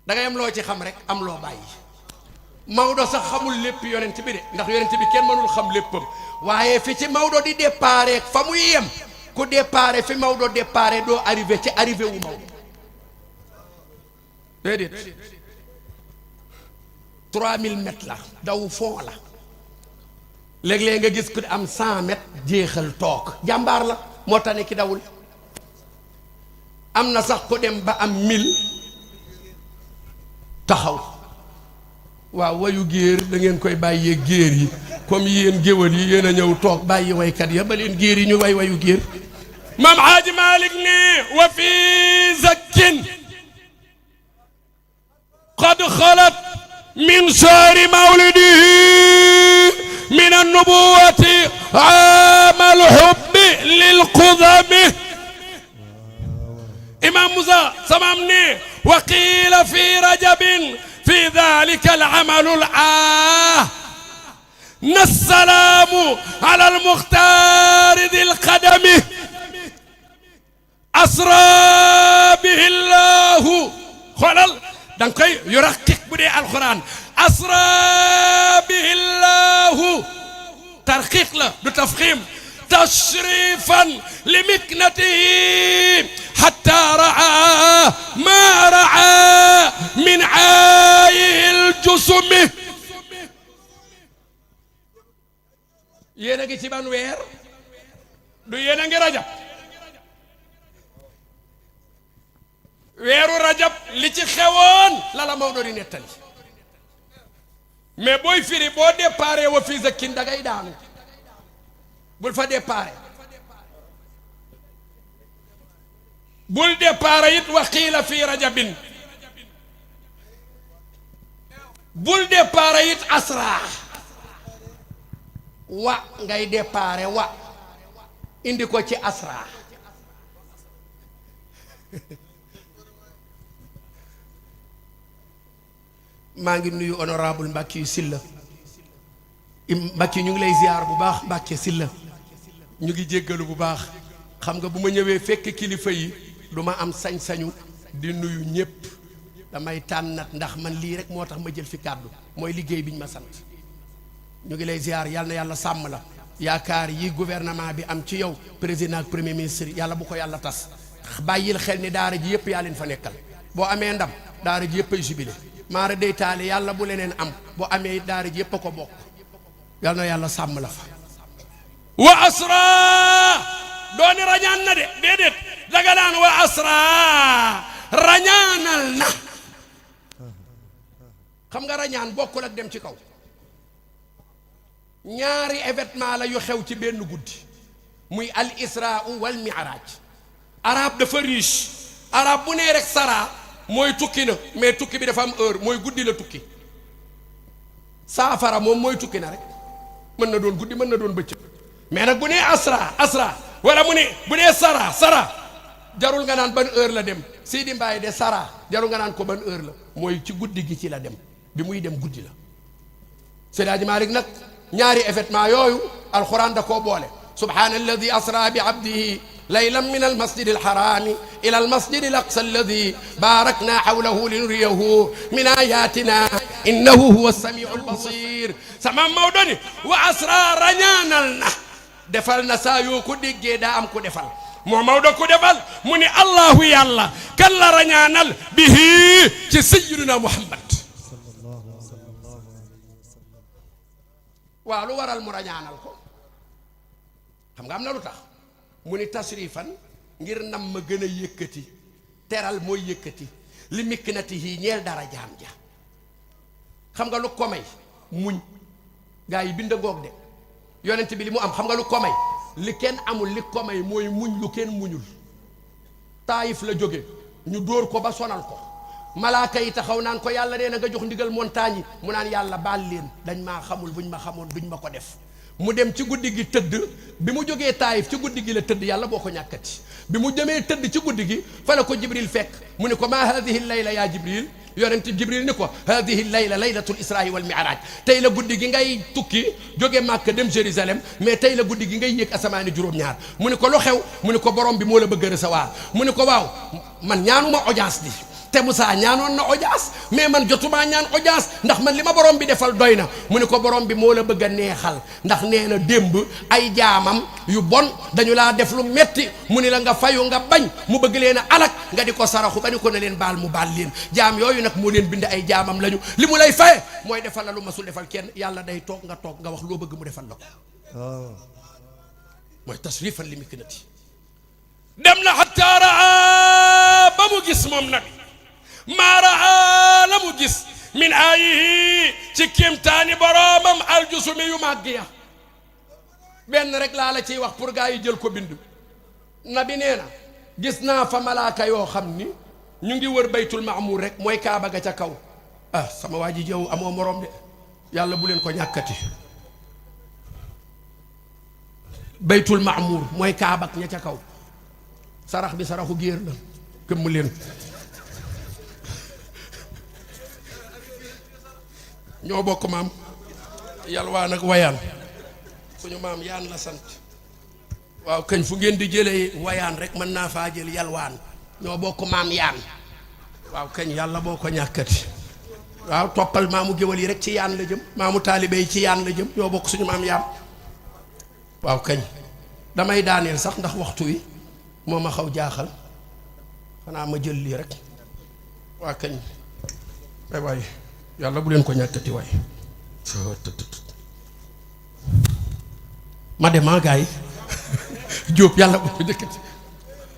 da ngay am loo ci xam rek am loo bàyyi Maodo sax xamul lépp yonent bi de ndax yonent bi kenn mënul xam léppam waaye fi ci Maodo di déparé fa muy yem ku déparé fi Maodo déparé doo arrivé ci arrivé wu Maodo déedéet 3000 mètres la daw fond la léeg-léeg nga gis ku am 100 mètres jeexal toog jàmbaar la moo tax ne ki dawul am na sax ku dem ba am 1000 taxaw waaw wayu géer da ngeen koy bàyyee géer yi comme yéen géwël yi yéen a ñëw toog bàyyi waykat ya ba leen géer yi ñu way wayu géer maam Haaji Malick ne wa fi zakkin qad xalat min shahri mawlidihi min annubuwati amal hubbi lil qudami imam Moussa samaam ne wa qiila fi rajabin في ذلك العمل السلام على المختار ذي القدم أسرى به الله خلال دنكي يرقق بدي القرآن أسرى به الله ترقيق له بتفخيم تشريفا لمكنته حتى رعى ما رعى من عايه الجسم yéen a ngi ci ban weer du yéen a ngi rajab weeru rajab li ci xewoon la la Maodo di nettali mais booy firi boo déparé wa fii zakkin da ngay daanu bul fa déparé bul déparé it wa qiila fii rajabin bul déparé it asra wa ngay déparé wa indi ko ci asra maa ngi nuyu honorable Mbacke Sylla Mbacke ñu ngi lay ziar bu baax Mbacke Sylla ñu ngi jéggalu bu baax xam nga bu ma ñëwee fekk kilifa yi du ma am sañ-sañu di nuyu ñépp damay tànnat ndax man lii rek moo tax ma jël fi kàddu mooy liggéey biñ ma sant ñu ngi lay ziar yal na yàlla sàmm la yaakaar yi gouvernement bi am ci yow président ak premier ministre yàlla bu ko yàlla tas bàyyil xel ni daara ji yëpp yaa leen fa nekkal boo amee ndam daara ji yëpp ay jubile maara day taale yàlla bu leneen am boo amee daara ji yëpp a ko bokk yal na yàlla sàmm la fa wa asra dooni rañaan na de déedéet daga daan wa asra rañaanal na xam nga rañaan bokkul ak dem ci kaw ñaari événement la yu xew ci benn guddi muy al isra wal mi'raj arab dafa riche arab bu nee rek sara mooy tukki na mais tukki bi dafa am heure mooy guddi la tukki saafara moom mooy tukki na rek mën na doon guddi mën na doon bëccëg mais nag bu nee asra wala mu ne bu nee sara jarul nga naan ban heure la dem Sidi Mbaye de sara jarul nga naan ko ban heure la mooy ci guddi gi ci la dem bi muy dem guddi la Seydi Hadji Malick nag ñaari événement yooyu alquran da koo boole subhana alladi asra bi abdihi laylan min almasjid alharami ila almasjid alaqsa alladi barakna hawlahu linuriyahu min ayatina innahu huwa alsamiu albasir sama Maodo ni wa asra rañaanal na defal na saa yoo ko déggee daa am ko defal moo Maodo ko defal mu ni allahu yàlla kan la rañaanal bihi ci sayyiduna Muhammad waaw lu waral mu rañaanal ko xam nga am na lu tax mu ni tasrifan ngir nam ma gën a yëkkati teral mooy yëkkati li miknatihi ñeel dara jaam ja xam nga lu ko may muñ gaa yi bind ngoog de yonent bi li mu am xam nga lu ko may li kenn amul li ko may mooy muñ lu kenn muñul taayif la jóge ñu dóor ko ba sonal ko malaaka yi taxaw naan ko yàlla nee na nga jox ndigal montagne yi mu naan yàlla baal leen dañ maa xamul buñ ma xamoon duñ ma ko def mu dem ci guddi gi tëdd bi mu jógee taayif ci guddi gi la tëdd yàlla boo ko ñàkkati bi mu demee tëdd ci guddi gi fa la ko jibril fekk mu ni ko maa hadihi layla yaa jibril yonent jibril ni ko hadihi layla laylatul israa wal mi'raj tey la guddi gi ngay tukki jóge Màkka dem Jérusalem mais tey la guddi gi ngay yéeg asamaani juróom-ñaar mu ni ko lu xew mu ni ko borom bi moo la bëgg a recevoir mu ni ko waaw man ñaanuma audience di te Moussa ñaanoon na audience mais man jotumaa ñaan audience ndax man li ma borom bi defal doy na mu ni ko borom bi moo la bëgg a neexal ndax nee na démb ay jaamam yu bon dañu laa def lu metti mu ni la nga fayu nga bañ mu bëgg leen a alak nga di ko saraxu ba ni ko ne leen baal mu baal leen jaam yooyu nag moo leen bind ay jaamam lañu li mu lay faye mooy defal la lu masul defal kenn yàlla day toog nga wax loo bëgg mu defal la ko mooy tasrifan li miknati dem na hatta raa ba mu gis moom nag maa raa la mu gis min aayihi ci kéemtaani boroomam aljusumi yu màgg ya benn rek laa la ciy wax pour gaa yi jël ko bind nabi nee na gis naa fa malaaka yoo xam ni ñu ngi wër baytul maamuur rek mooy kaaba ga ca kaw ah sama waa ji jëw amoo morom de yàlla bu leen ko ñàkkati baytul maamuur mooy kaaba ña ca kaw sarax bi saraxu géer la këmm leen ñoo bokk maam yalwaan ak wayaan suñu maam yaan la sant waaw kañ fu ngeen di jëlee wayaan rek mën naa faa jël yalwaan ñoo bokk maam yaan waaw kañ yàlla boo ko ñàkkati waaw toppal maamu géwal yi rek ci yaan la jëm maamu taalibe yi ci yaan la jëm ñoo bokk suñu maam yaan waaw kañ damay daaneel sax ndax waxtu wi moo ma xaw jaaxal xanaa ma jël lii rek waa kañ ay waay yàlla bu leen ko ñàkkati waay ma dem gaay jóob yàlla bu ko ñàkkati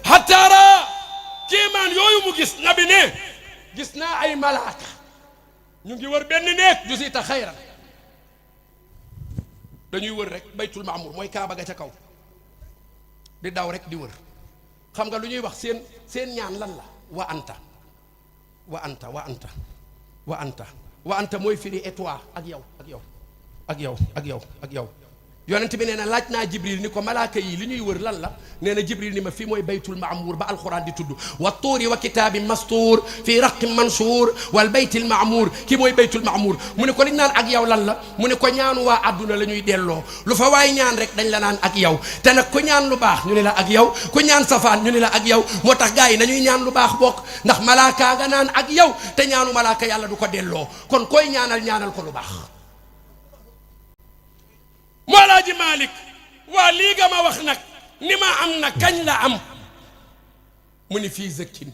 xataara kéemaan yooyu mu gis nabi ne gis naa ay malaaka ñu ngi wër benn néeg ju si ta xayran dañuy wër rek baytul maamur mooy kaaba ga ca kaw di daw rek di wër xam nga lu ñuy wax seen ñaan lan la wa anta wa anta wa anta wa anta wa anta mooy firi et toi ak yow ak yow ak yow ak yow ak yow yonent bi nee na laaj naa jibril ni ko malaaka yi li ñuy wër lan la nee na jibril ni ma fii mooy baytul maamuur ba alquran di tudd wa tuuri wa kitaabin mastuur fii raqin mansuur wal baytil maamuur kii mooy baytul maamuur mu ne ko liñ naan ak yow lan la mu ne ko ñaanu waa àdduna la ñuy delloo lu fa waay ñaan rek dañ la naan ak yow te nag ku ñaan lu baax ñu ne la ak yow ku ñaan safaan ñu ne la ak yow moo tax gars yi nañuy ñaan lu baax bokk ndax malaaka nga naan ak yow te ñaanu malaaka yàlla du ko delloo kon koy ñaanal ko lu baax Mawlaaji Malick waa lii nga ma wax nag ni ma am na kañ la am mu ni fii zëkkin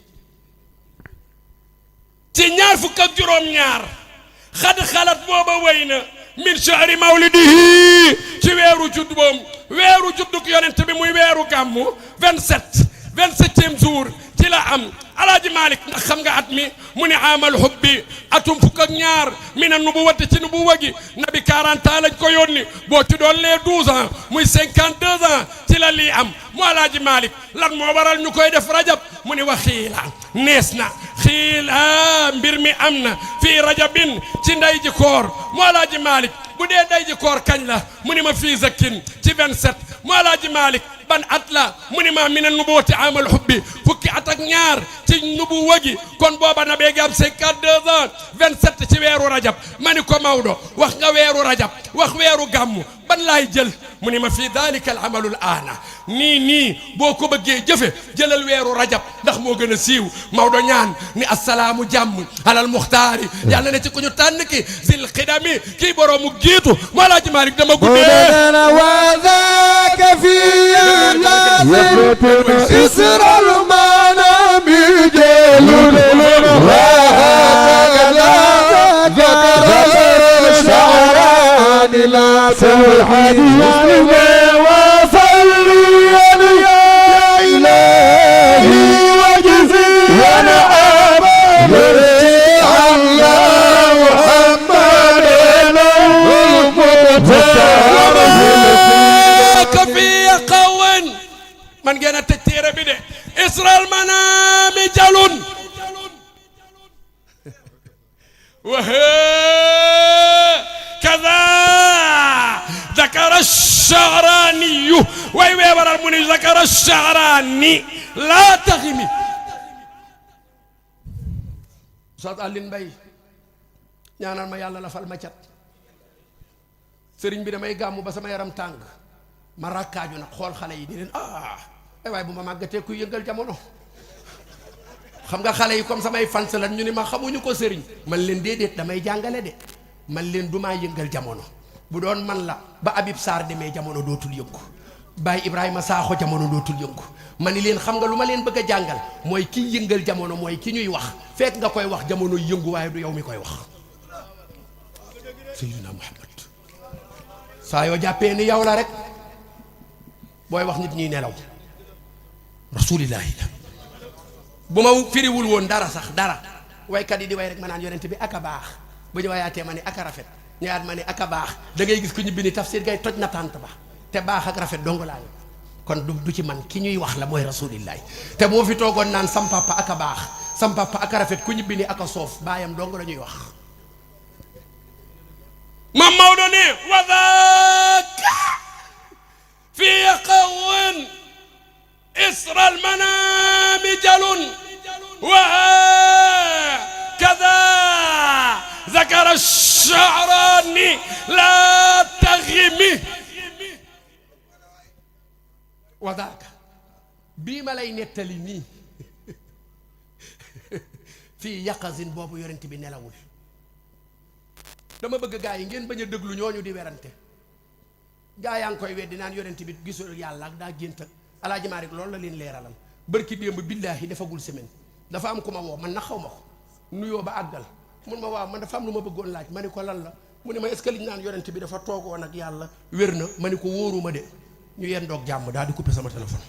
ci ñaar fukk ak juróom-ñaar xad xalat booba wéy na min shahri mawlidihi ci weeru judd boom weeru judduk yonent bi muy weeru gàmmu 27e jour ci la am Alaaji Malick ndax xam nga at mi mu ni amal hubbi atum fukk ak ñaar mina nubuwati ci nubuwa gi nabi 40 ans lañ ko yónni boo ci doon les 12 ans muy 52 ans ci la lii am mu Alaaji Malick lan moo waral ñu koy def rajab mu ni wa xiila nees na xiila mbir mi am na fii rajabin ci ndey ji koor mu Alaaji Malick bu dee ndey ji koor kañ la mu ni ma fii zakkin ci 27 mu Alaaji Malick ban at la mu ni ma mina nubuwati amal hubbi fukki at ak ñaar ci nubuwa gi kon booba na beegi am 52 ans 27 ci weeru rajab ma ni ko Maodo wax nga weeru rajab wax weeru gàmmu ban laay jël mu ni ma fii dalika al amalul aana nii boo ko bëggee jëfe jëlal weeru rajab ndax moo gën a siiw Maodo ñaan ni assalaamu jàmm alal muxtaari yàlla ne ci ku ñu tànn ki zil xidami kii boroomu giitu moo laaji Malick dama guddee وذاك في إسر المنام جيل وهكذا ذكر الشعران لا تلحديا وصليا يا إلهي وجزيا على محمد المختار في قون من جانا تتيرا بده إسر المنام جلون وهكذا ذكر الشعراني وي ورا المني ذكر الشعراني لا تغمي صوت ألين باي ñaanal ma yàlla la fal ma cat sëriñ bi damay gàmmu ba sama yaram tàng ma rakkaaju nag xool xale yi di leen ay waay bu ma màggatee kuy yëngal jamono xam nga xale yi comme samay fans lan ñu ni ma xamuñu ko sëriñ man leen déedéet damay jàngale de man leen du maa yëngal jamono bu doon man la ba Habib Sarr demee jamono dootul yëngu Baye Ibrahima Sakho jamono dootul yëngu ma ni leen xam nga lu ma leen bëgg a jàngal mooy ki yëngal jamono mooy ki ñuy wax fekk nga koy wax jamono yëngu waaye du yow mi koy wax Seydina Muhammad saa yoo jàppee ni yow la rek booy wax nit ñi nelaw rasulillahi la bu ma firiwul woon dara sax dara waykat yi di way rek ma naan yonent bi aka baax bu ñu wayaatee ma ne aka rafet ñëwaat ma ne aka baax da ngay gis ku ñu bind tafsir gay toj na tànt ba te baax ak rafet dong laa kon du ci man ki ñuy wax la mooy rasulillahi te boo fi toogoon naan sam papa aka baax sam papa aka rafet ku ñu bind aka soof baayam dong la ñuy wax ma Maodo ne wadaaka fi qawwin إسر المنام جل وهكذا ذكر الشعراني لا تغمي وذاك بما لا ينتلني في يقظ بوبو يورنتي بي نلاول dama bëgg gaay yi ngeen baña déglu ñooñu di wérante gaay yang koy wéddi naan yonenti bi gisul yàlla ak daa gént Alaaji Maalik loolu la leen leeralal barki démb billaahi defagul semaine dafa am ku ma woo man na xaw ma ko nuyoo ba àggal mun ma waaw man dafa am lu ma bëggoon laaj ma ne ko lan la mu ne ma est-ce que liñ naan yonent bi dafa toogoon ak yàlla wér na ma ne ko wóoruma de ñu yen doog jàmm daal di coupé sama téléphone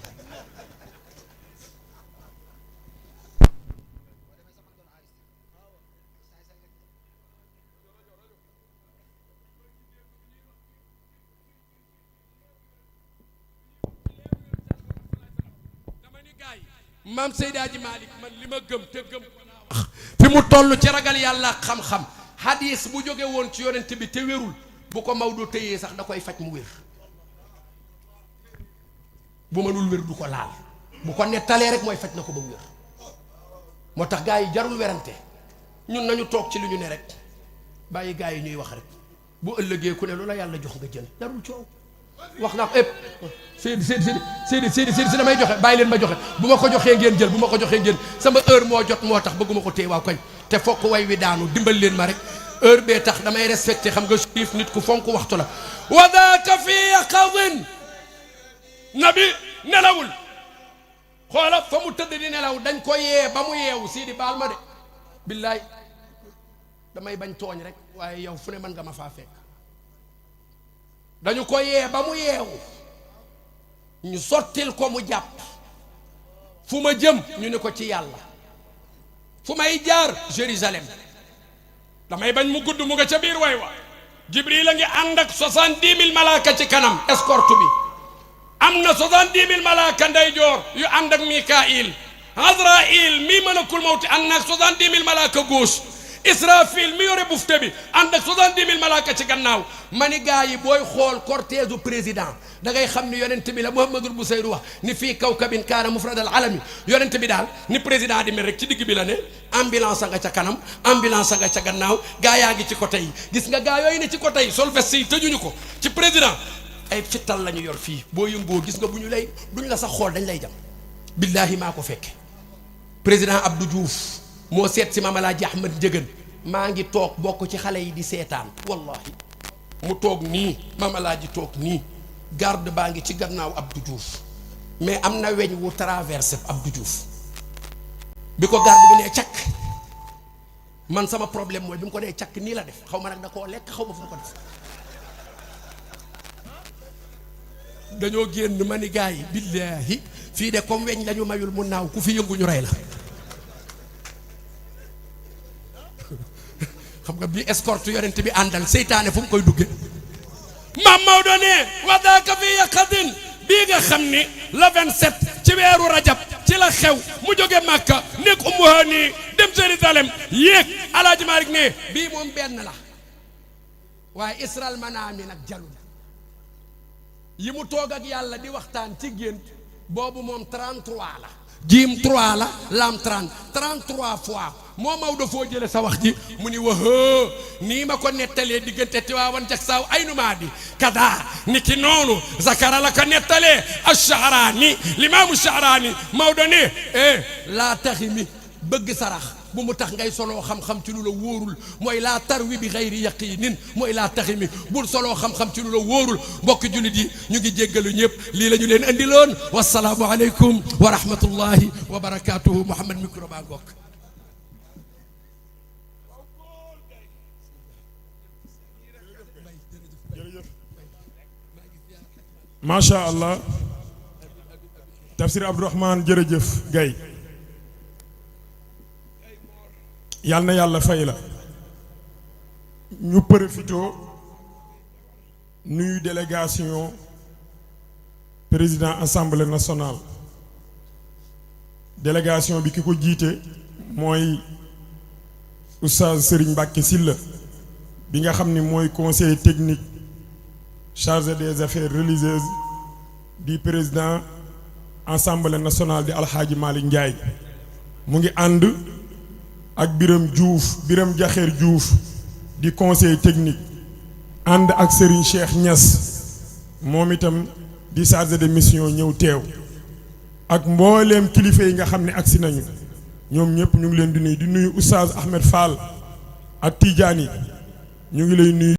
maam Seydi Hadji Malick man li ma gëm te gëm fi mu toll ci ragal yàlla xam-xam hadis bu jóge woon ci yonent bi te wérul bu ko Maodo téyee sax da koy faj mu wér bu mënul wér du ko laal bu ko nettalee rek mooy faj na ko ba mu wér moo tax gaa yi jarul werante ñun nañu toog ci li ñu ne rek bàyyi gaa yi ñuy wax rek bu ëllëgee ku ne lu la yàlla jox nga jël jarul coow wax naa ko ëpp Seydi damay joxe bàyyi leen ma joxe bu ma ko joxee ngeen jël bu ma ko joxee ngeen sama heure moo jot moo tax bëgguma ko téye waaw kañ te fokk way wi daanu dimbal leen ma rek heure bee tax damay respecté xam nga Chérif nit ku fonk waxtu la wa daaka fi yaqadin nabi nelawul xoola fa mu tëdd di nelaw dañ ko yee ba mu yeewu Sidi baal ma de billaay damay bañ tooñ rek waaye yow fu ne mën nga ma faa fekk dañu ko yee ba mu yeewu ñu sottil ko mu jàpp fu ma jëm ñu ne ko ci yàlla fu may jaar Jérusalem damay bañ mu gudd mu nga ca biir way wa Jibril a ngi ànd ak 70 000 malaaka ci kanam escorte bi am na 70 000 malaaka ndeyjoor yu ànd ak Mikail Azraïl mi malakul mawti ànd ak 70 000 malaaka gauche Israfil mi yore bufte bi ànd ak 70 000 malaaka ci gannaaw ma ni gaa yi booy xool cortège u président da ngay xam ni yonent bi la Muhammadul Busayru wax ni fii kawkabin kaana mufradal alami yonent bi daal ni président di mel rek ci digg bi la ne ambulance nga ca kanam ambulance nga ca gannaaw gaa yaa ngi ci côté yi gis nga gaa yooyu ne ci côté yi sol veste yi tëjuñu ko ci président ay fittal la ñu yor fii boo yëngoo gis nga bu ñu lay duñ la sax xool dañ lay jam billaahi maa ko fekke président Abdou Diouf moo seet si Mame Alaaji Ahmed Ndiéguène maa ngi toog bokk ci xale yi di seetaan wallahi mu toog nii Mame Alaaji toog nii garde baa ngi ci gannaaw Abdou Diouf mais am na weñ wu traversé Abdou Diouf bi ko garde bi nee cakk man sama problème mooy bi mu ko nee cakk nii la def xaw ma nag da koo lekk xaw ma fu mu ko def dañoo génn ma ni gars yi billaahi fii de comme weñ lañu mayul mu naaw ku fi yëngu ñu rey la xam nga bi escorte yonent bi àndal seytaane fu mu koy dugge maam Maodo ne wadaaka fi yaqadin bii nga xam ni le 27 ci weeru rajab ci la xew mu jóge Màkka nekk Ummu Hani dem Jérusalem yéeg Alaaji Maalik ne bii moom benn la waaye Isral Manaami nag jalul yi mu toog ak yàlla di waxtaan ci gént boobu moom 33 la jiim 3 la lam 30 33 fois moo Maodo foo jële sa wax ji mu ni waxoo nii ma ko nettalee diggante Tiwaawan jak saaw ay numaa di kada ni ki noonu zakara la ko nettalee ash-Sha'raani limaamu Sha'raani Maodo ne laa taxi mi bëgg sarax bu mu tax ngay soloo xam-xam ci lu la wóorul mooy laa tarwi bi xayri yaqiinin mooy laa taxi mi bul soloo xam-xam ci lu la wóorul mbokki jullit yi ñu ngi jéggalu ñëpp lii la ñu leen andiloon wasalaamu aleykum wa rahmatullahi wa barakaatuhu Mouhamed micro baa ngokk macha allah tafsir Abdourahmane jërëjëf Gaye yal na yàlla fay la ñu profitoo nuyu délégation président assemblée nationale délégation bi ki ko jiite mooy oustaz Serigne Mbacké Sylla bi nga xam ni mooy conseil technique chargé des affaires religieuses du président assemblée nationale di Alxaaji Malick Ndiaye mu ngi ànd ak Biram Jaxeer Diouf di conseil technique ànd ak Serigne Cheikh Niass moom itam di chargé de mission ñëw teew ak mbooleem kilifa yi nga xam ne agsi nañu ñoom ñëpp ñu ngi leen di nuyu Oustaz Ahmed Fall ak Tidiane ñu ngi lay nuyu